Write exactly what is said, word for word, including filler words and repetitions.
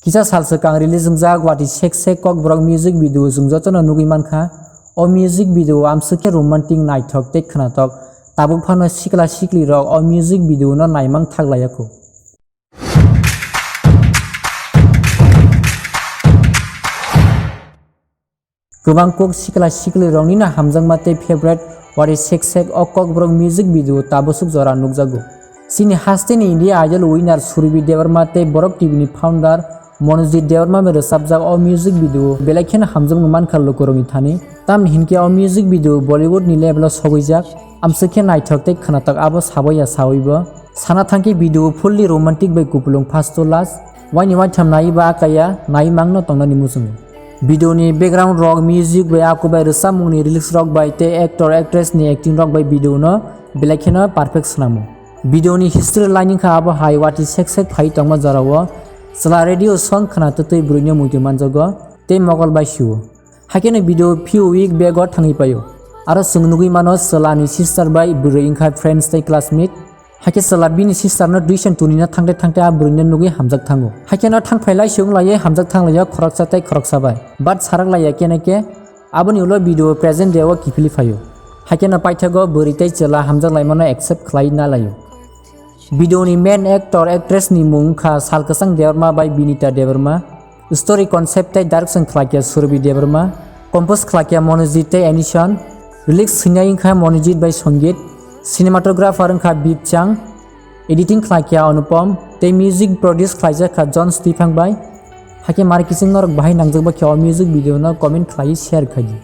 Kisa sal swkang release wngjak Wati Sek Sek Kokborok music video chwng jotono nugwi mankha. O music video amswk khe romantic, naithok tei khwnathok. Tabuk phano sikla sikli rok o music video no naimang thaklaiya kho. Kwbang kok sikla sikli rokni no hamjakma tei favorite Wari Sek Sek o Kokborok music video tabosuk jora nukjago. Chini hasteni India Idol winner Surabhi Debbarma tei Borok T V ni founder Manojit Debbarma bai rwchapjak o music video belai kheno hamjakmung mankha lukurokni thani. Tamni hinkhe o music video Bollywood ni level o sogwijak, amswk khe naithok tei khwnathok abo sabai ya sawibo. Sana thangkhe video fully romantic bai kupulung first to last, waini waitham naiwi ba akaya naiwi mangno tongnani muchungo. Video ni background rok, music bai aku bai rwchapmung ni lyrics rok bai tei actor actress ni acting rok bai video no belai kheno perfect swnamo. Video ni history line wngkha abo hai Wati Sek Sek phai tongma jorao chwla radio song khwna twtwi bwrwino muitu manjago tei mokol bai sio. Haikhe no video few week bego thangwi paio. Aro chwng nugwi mano chwla ni sister bai bwrwi wngkha friends tei classmate. Haikhe chwla bini sister no tuition tunina thangte thangte a bwrwino nugwi hamjak thango. Haikhe no thangphai lai se wnglaiwi hamjak thanglaio khoroksa tei khoroksa bai. But sarak laiya kene khe aboni ulo video present day o kiphilwi phaio. Haikhe no paithago bwrwi tei chwla hamjak laimano accept khlai na laio. Video ni main actor actress ni mung wngkha Sal Kwchang Debbarma bai Binita Debbarma. Story concept tei direction khlaikha Surabhi Debbarma. Compose khlaikha Manojit tei Anison. Lyrics swinai wngkha Manojit bai Sangeet. Cinematographer wngkha Bip Chang. Editing khlaikha Anupam. Tei music produce khlaijakha John Stephan bai. Haikhe mari kiching norok bahai nangjak bakhe o music video no comment khlaiwi share khaidi.